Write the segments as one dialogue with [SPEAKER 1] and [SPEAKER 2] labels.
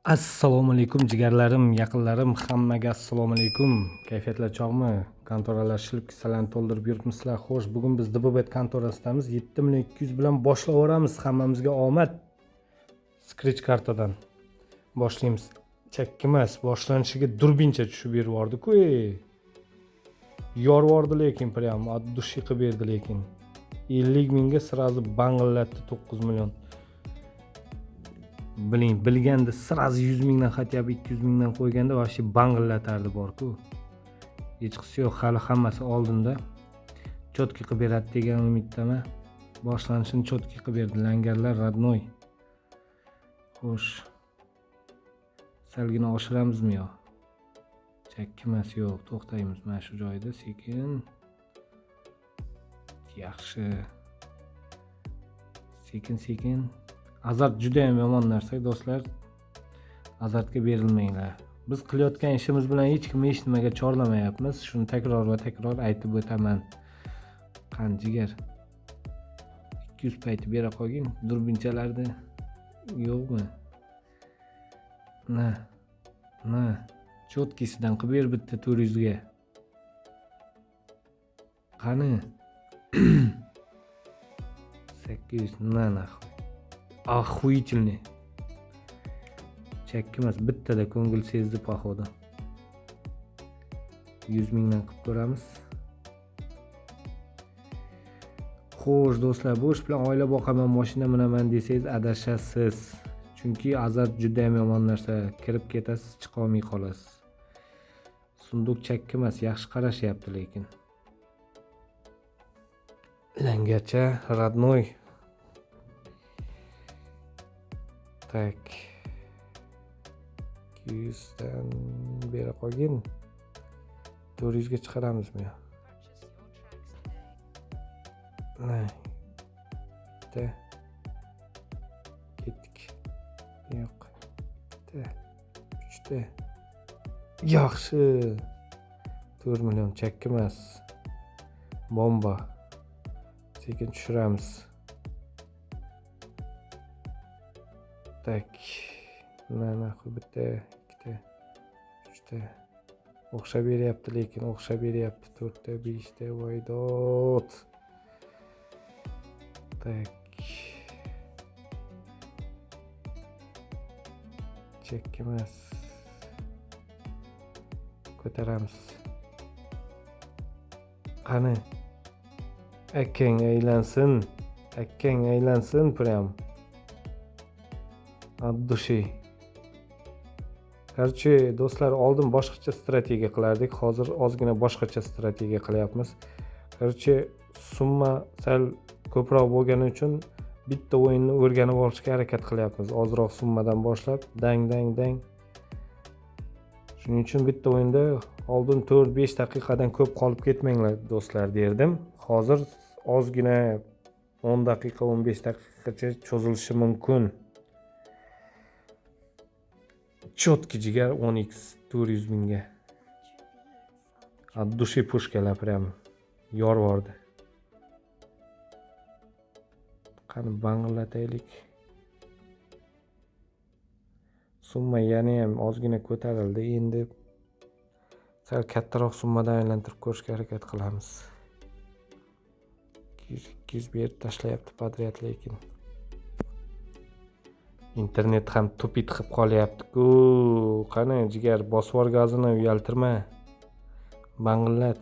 [SPEAKER 1] Assalomu alaykum jigarlarim, yaqinlarim, hammaga assalomu alaykum. Kayfiyatlar chog'mi? Kontoralar shilib kissalarni to'ldirib yuribmisizlar? Xo'sh, bugun biz DBBet kontorasidamiz. 7 million 200 bilan boshlab yuboramiz. Hammamizga omad. Scratch kartadan boshlaymiz. Chakki emas, boshlanishiga durbincha tushib berib yubordi-ku. Yorib yubordi lekin prям от души qilib berdi lekin. 50 mingga сразу bang'illatdi 9 million. Biling, bilganda сразу 100 mingdan, хотя бы 200 mingdan qo'yganda вообще bang'illatardi borku. Hechqisi yo'q, hali hammasi oldinda. Чётко qilib beradi degan umiddaman. Boshlanishini чётко qilib berdi langarlar родной. Xo'sh, salgina oshiramizmi yo? Chakki emas, yo'q, to'xtaymiz mana shu joyda sekin. Yaxshi. Sekin sekin. Azart juda ham yomon narsa, do'stlar. Azartga berilmanglar. Biz qilayotgan ishimiz bilan hech kimni hech nimaga chorlamayapmiz. Shuni takror va takror aytib o'taman. Qani jigar. 200 payti bera qolgin durbinchalarni, yo'qmi? Na. Na. Чёткий sidan qilib ber bitta 400 ga. Qani? 800, на нахуй. Охуительный. Chakki emas, bittada ko'ngil sezdi походу. 100 mingdan qilib ko'ramiz. Xo'sh, do'stlar, bu ish bilan oila boqaman, mashina minaman desangiz adashasiz. Chunki azart juda ham yomon narsa. Kirib ketasiz, chiqa olmay qolasiz. Sunduk chakki emas, yaxshi qarashyapti lekin. Langarcha родной. Так. 200 dan bera qolgin. 400 ga chiqaramizmi? Na. Bitta. Ketdik. Yo'q. Bitta. Uchta. Yaxshi. 4 million chakki emas. Bomba. Sekin tushiramiz. Tak. Na, na, bitta, ikkita, uchta. O'xshab beryapti lekin, o'xshab beryapti. 4ta, 5ta, voy dod. Tak. Chakki emas. Ko'taramiz. Qani? Akang aylansin. Akang aylansin prям. От души. Короче, do'stlar, oldin boshqacha strategiya qilardik. Hozir ozgina boshqacha strategiya qilyapmiz. Короче, summa sal ko'proq bo'lgani uchun bitta o'yinni o'rganib olishga harakat qilyapmiz. Ozroq summadan boshlab, dang dang dang. Shuning uchun bitta o'yinda oldin 4-5 daqiqadan ko'p qolib ketmanglar do'stlar derdim. Hozir ozgina 10 daqiqa, 15 daqiqacha cho'zilishi mumkin. Чётко jigar 10x 400 mingga. От души pushkalar prям yorib yubordi. Qani bang'illataylik. Summa yana ham ozgina ko'tarildi. Endi sal kattaroq summadan aylantirib ko'rishga harakat qilamiz. 200 200 berib tashlayapti подряд lekin. Internet ham tupit qilib qolyapti-ku. Qani jigar, bosib yubor gazini, uyaltirma. Bang'illat.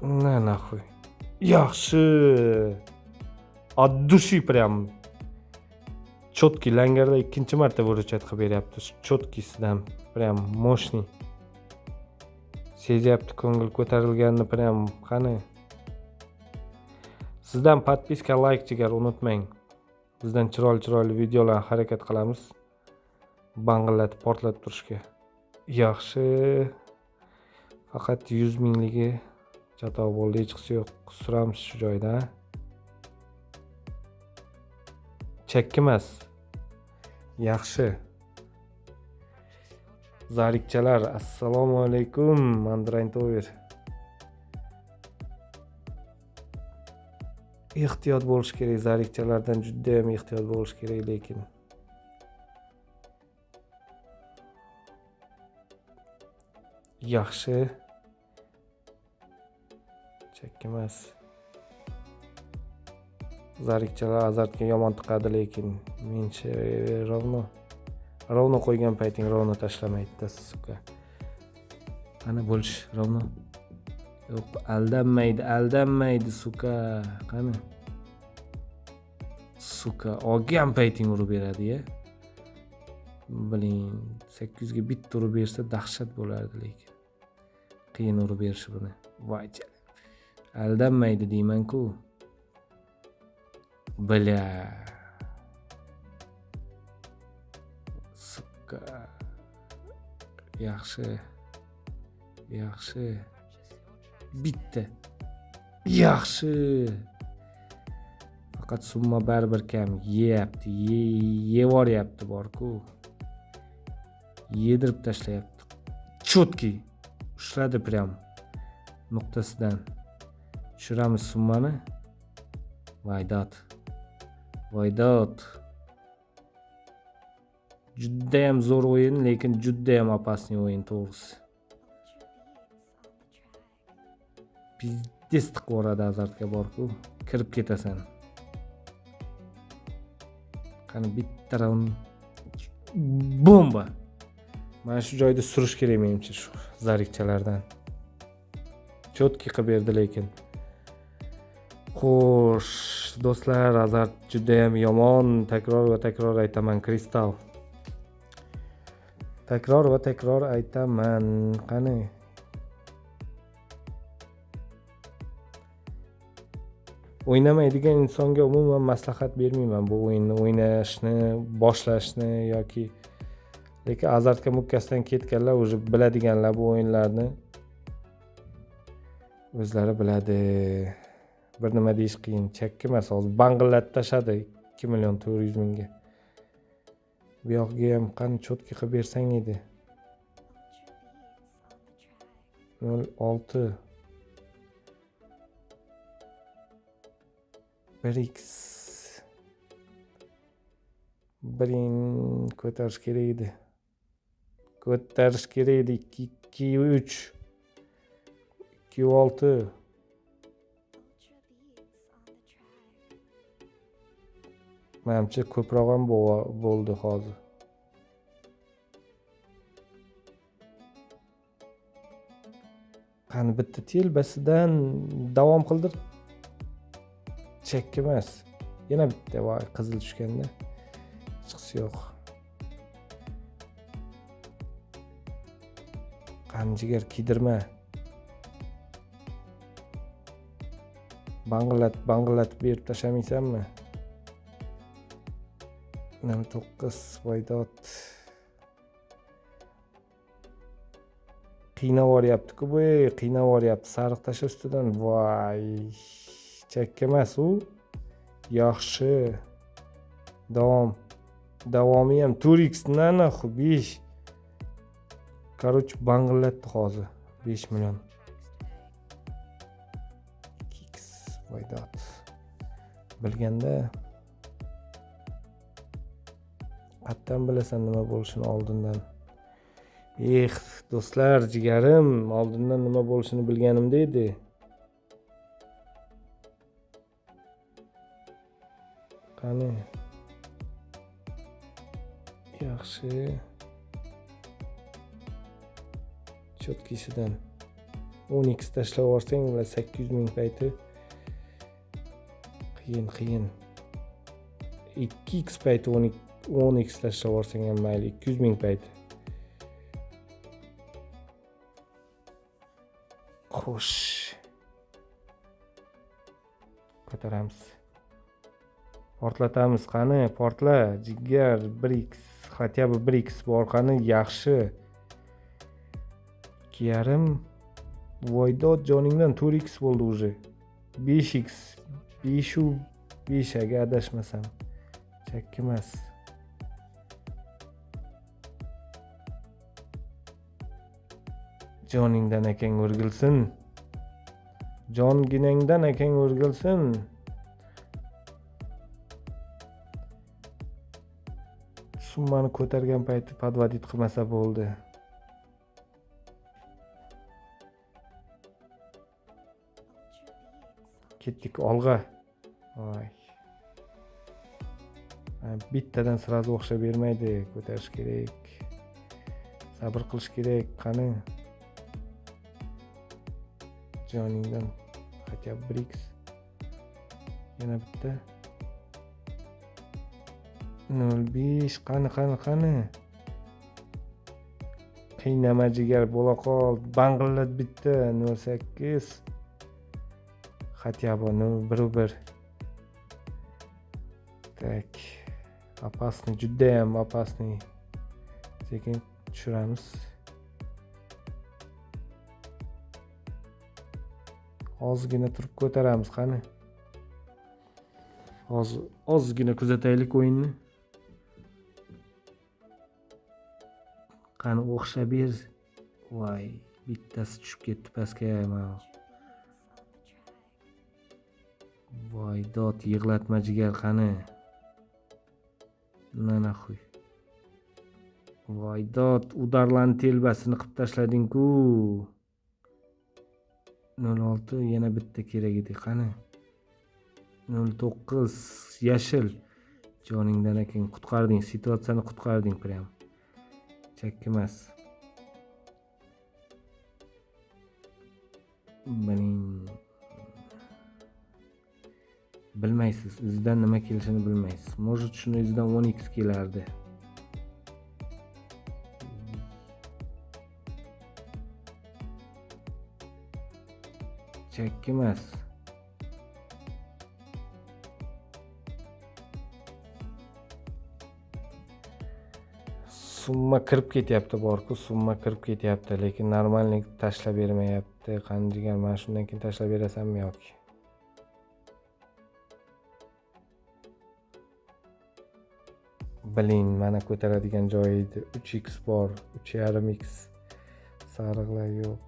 [SPEAKER 1] На нахуй. Yaxshi. От души прям. Чёткий langarda ikkinchi marta выручать qilib beryapti. Чёткий sidan prям мощный. Sezyapti ko'ngil ko'tarilganini prям. Qani? Sizdan podpiska, like jigar unutmang. Bizdan chiroyli chiroyli videolar harakat qilamiz. Bang'illatib portlatib turishga. Yaxshi. Faqat 100 mingligi chatoq bo'ldi, hechqisi yo'q. Suramiz shu joyda. Chakki emas. Yaxshi. Zarikchalar, assalomu alaykum, Mandrain Tower. Ehtiyot bo'lish kerak, zarikchalardan juda ham ehtiyot bo'lish kerak lekin. Yaxshi. Chakka emas. Zarikchalar azartga yomon tiqadi lekin mencha ровно qo'ygan payting ровно tashlamaydi-da, suka. Qani bo'lish ровно. Yo'q, aldanmaydi, aldanmaydi, suka. Qani? Suka, olgan payting urib beradi-ya. Blin, 800 ga bitta urib bersa dahshat bo'lardi lekin. Qiyin urib berishi buni. Voy jala. Aldanmaydi deyman-ku. Bля. Suka. Yaxshi. Yaxshi. Bitta. Yaxshi. Faqat summa baribir kam. Yeyapti, yevoryapti bor-ku. Yedirib tashlayapti. Chotki ushladi prям nuqtasidan. Tushiramiz summani. Voydod. Voydod. Juda ham zo'r o'yin, lekin juda ham opasniy o'yin to'g'risi. Pizdes tiqib yuboradi azartga bor-ku, kirib ketasan. Qani bitta raund bomba. Mana shu joyda surish kerak menimcha shu zarikchalardan. Chotki qilib berdi lekin. Xo'sh, do'stlar, azart juda ham yomon, takror va takror aytaman, kristal. Takror va takror aytaman. Qani? O'ynamaydigan insonga umuman maslahat bermayman bu o'yinni o'ynashni, boshlashni yoki lekin azartga mukkasidan ketganlar уже biladiganlar bu o'yinlarni o'zlari biladi. Bir nima deyish qiyin. Chakki emas, hozir bang'illatib tashladi 2 million 400 mingga. Bu yoqga ham qani chotki qilib bersang edi. 0.6 1x birin ko'tarish kerak edi. Ko'tarish kerak edi. 2, 2, 3, 2, 6. Menimcha ko'proq ham bo'ldi hozir. Qani bitta telbasidan davom qildir. Chakki emas. Yana bitta voy qizil tushganda chiqsi yo'q. Qani jigar kiydirma. Bang'illatib, bang'illatib berib tashlamaysanmi? 9 voydod. Qiynab yuboryapti-ku bu, qiynab yuboryapti. Sariq tasha ustidan. Voy, chakka emas u. Yaxshi. Davom. Davomi ham 4x nanaxu 5. Короче, bang'illatdi hozir 5 million. 2x voydod. Bilganda qatdan bilasan nima bo'lishini oldindan. Eh, do'stlar, jigarim, oldindan nima bo'lishini bilganimda edi. Qani? Yaxshi. Chotkisidan 10x tashlab yuborsang, ular 800 ming payti qiyin, qiyin. 2x payti 10x tashlab yuborsang ham mayli, 200 ming payti. Xo'sh. Ko'taramiz. Portlatamiz, qani, portla, jigar, 1x, хотя бы 1x bor, qani, yaxshi. 2.5. Voydod joningdan 4x bo'ldi уже. 5x, 5 u 5 agar adashmasam. Chakki emas. Joningdan akang o'rgilsin. Jonginangdan akang o'rgilsin. Summani ko'targan payti подводить qilmasa bo'ldi. Ketdik olg'a. Voy. Bittadan sразу o'xshab bermaydi, ko'tarish kerak. Sabr qilish kerak, qani. Joningdan хотя бы 1x. Yana bitta. 0.5 qani qani qani. Qiynama jigar, bo'la qol. Bang'illat bitta 0.8. Хотя бы 0.1. Так. Опасный, juda ham опасный. Sekin tushiramiz. Ozgina turib ko'taramiz, qani. Hozir ozgina kuzataylik o'yinni. Qani o'xshab ber. Voy, bittasi tushib ketdi pastga. Voy, dod, yig'latma jigar, qani. Na naxuy. Voy dod, udarlarni telbasini qilib tashlading-ku. 0.6 yana bitta kerak edi, qani. 0.9 yashil. Joningdan ekan, qutqarding, situatsiyani qutqarding prям. Chakki emas. Biling. Bilmaysiz, izidan nima kelishini bilmaysiz. Может, shuni izidan 10x kelardi. Chakki emas. Summa kirib ketyapti borku, summa kirib ketyapti, lekin normalnik tashlab bermayapti. Qani jigar, mana shundan keyin tashlab berasanmi yoki? Biling, mana ko'taradigan joyi edi. 3x bor, 3.5x. Sariqlar yo'q.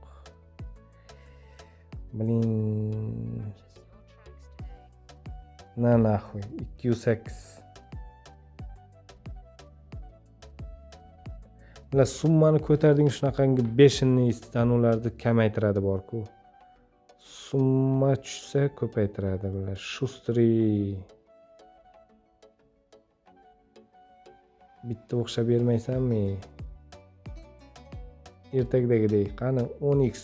[SPEAKER 1] Biling. Na naxuy, 208. Bular summani ko'tarding, shunaqangi beshinni istanularni kamaytiradi borku. Summa tushsa ko'paytiradi bular. Shustri. Bitta o'xshab bermaysanmi? Ertakdagidek. Qani 10x.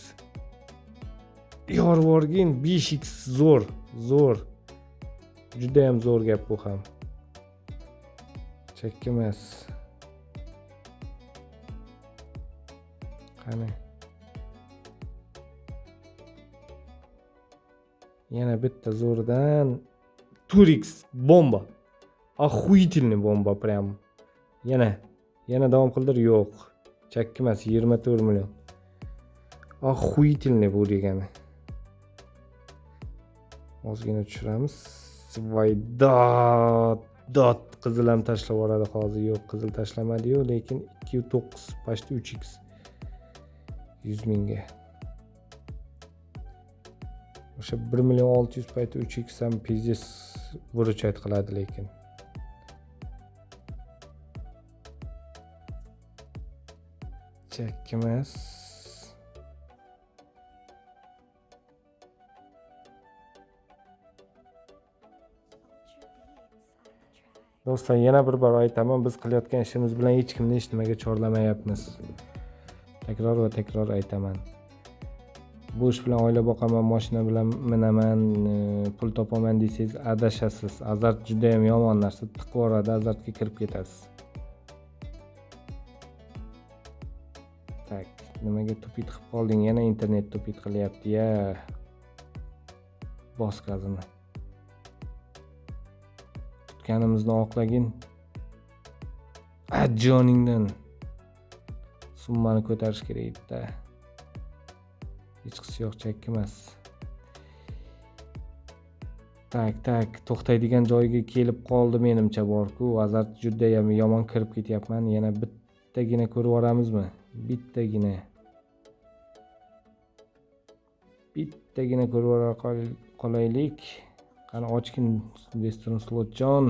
[SPEAKER 1] Yorib yuborgin, 5x zo'r, zo'r. Juda ham zo'r gap bu ham. Chakki emas. Qani. Yana bitta zo'rdan 4x bomba. Охуительный bomba prям. Yana davom qildir, yo'q. Chakki emas, 24 million. Охуительный bu degani. Ozgina tushiramiz. Voy dod, dod, qizil ham tashlab yuboradi hozir. Yo'q, qizil tashlamadi-yu, lekin 2.9, почти 3x. 100 mingga. O'sha 1 million 600 payti 3x ham pizdes выручать qiladi lekin. Chakki emas. Do'stlar, yana bir bor aytaman, biz qilayotgan ishimiz bilan hech kimni hech nimaga chorlamayapmiz. Takror va takror aytaman. Bu ish bilan oila boqaman, mashina bilan minaman, pul topaman desangiz adashasiz. Azart juda ham yomon narsa, tiqib yuboradi, azartga kirib ketasiz. Tak, nimaga tupit qilib qolding? Yana internet tupit qilyapti ya. Bos gazini. Kutganimizni oqlagin. Joningdan. Summani ko'tarish kerak edi-da. Hechqisi yo'q, chakki emas. Tak, tak, to'xtaydigan joyga kelib qoldi menimcha borku. Azart juda ham yomon kirib ketyapman. Yana bittagina ko'rib yuboramizmi? Bittagina. Bittagina ko'rib yubora qolaylik. Qani ochgin Western Slotjon.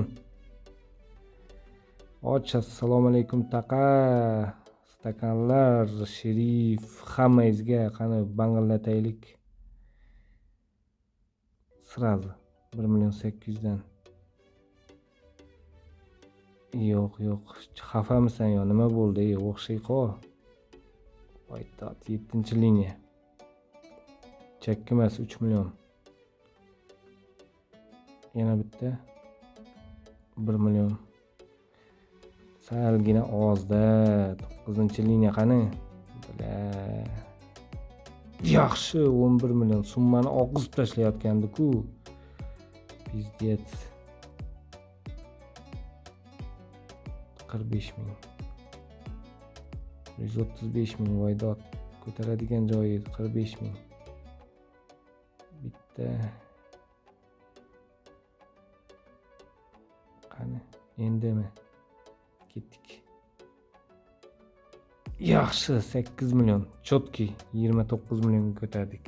[SPEAKER 1] Och, assalomu alaykum taqa. Stakanlar, sherif, hammangizga qani bang'illataylik. Сразу 1 million 800 dan. Yo'q, yo'q, xafamisan yo nima bo'ldi? Ey, o'xshay qol. Voy dod, 7-liniya. Chakki emas, 3 million. Yana bitta 1 million. Salgina ozda. 9-liniya qani? Bila. Yaxshi, 11 million summani oqizib tashlayotgandi-ku. Pizdец. 45 ming. 135 ming, voy dod. Ko'taradigan joyi 45 ming. Bitta. Qani, endimi? Ketdik. Yaxshi, 8 million. Чёткий 29 millionga ko'tardik.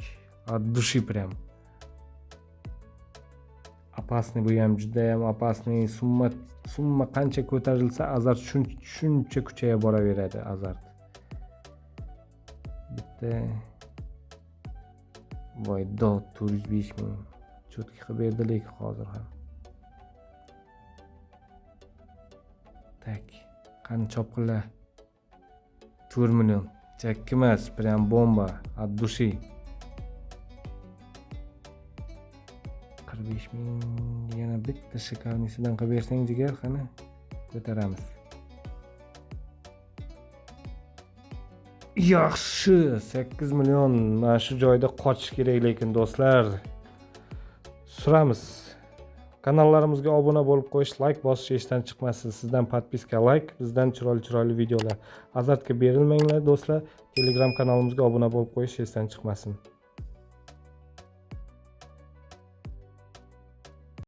[SPEAKER 1] От души прям. Опасный bu ham, juda ham опасный. Summa qancha ko'tarilsa, azart shuncha kuchaya boraveradi azart. Bitta. Voy dod, 405 ming. Cho'tki qilib berdi lekin hozir ham. Tak, qani chopqinlar. 4 million. Chakki emas, prям bomba, от души. 45 ming, yana bitta shikarnisidan qilib bersang jigar, qani ko'taramiz. Yaxshi, 8 million. Mana shu joyda qochish kerak lekin do'stlar. Suramiz. Kanallarimizga obuna bo'lib qo'yish, like bosish esdan chiqmasin. Sizdan podpiska, like, bizdan chiroyli chiroyli videolar. Azartga berilmanglar do'stlar. Telegram kanalimizga obuna bo'lib qo'yish esdan chiqmasin.